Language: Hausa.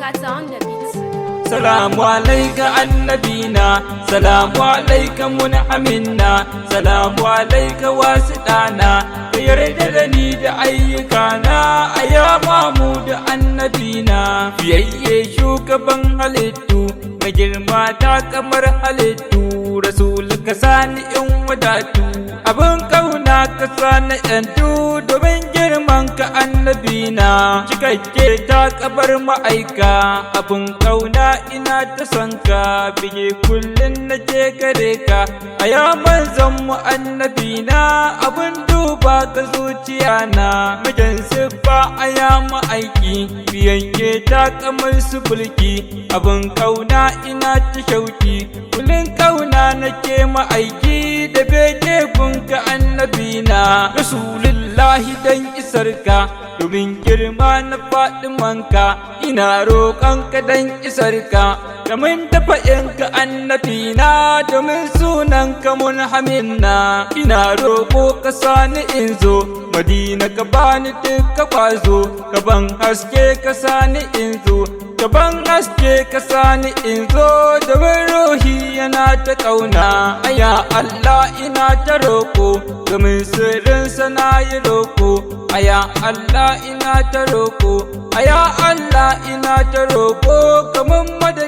Gata on the beat. Salamu alaika annabina, salamu alaika mun'aminna, salamu alaika wasiɗana, ka yarda da ni da ayyukana, a yama mu da annabina. Fiyayye shugaban halittu, na girma ta kamar halittu, Rasul ka sani in wadatu, abin kauna ka sani yantu, domin girman ka annabina. Cikakke ta kabar ma'aika, abin kauna ina ta son ka, bige kullum na je gare ka, a ya manzon mu annabina, abin duba ka zuciya na, mijin siffa a ya ma'aiki, biyayye ta kamar su bulki, abin kauna ina ta shauki, kullum kauna nake ma'aiki, da bege gunka annabina, Rasulullahi dan isarka, domin girma na manka, ina roƙonka dan isarka, domin tafa'inka annabina, domin sunanka munhaminna, ina roƙo ka sani in zo Madina, ka bani duka kwazo, ka ban haske ka sani in zo, ka ban haske ka sani in zo, domin ruhi yana ta ƙauna. Aya Allah, ina ta roƙo, domin sirrinsa na yi roƙo. Aya Allah, ina ta roƙo, aya Allah, ina ta roƙo, kaman madadi.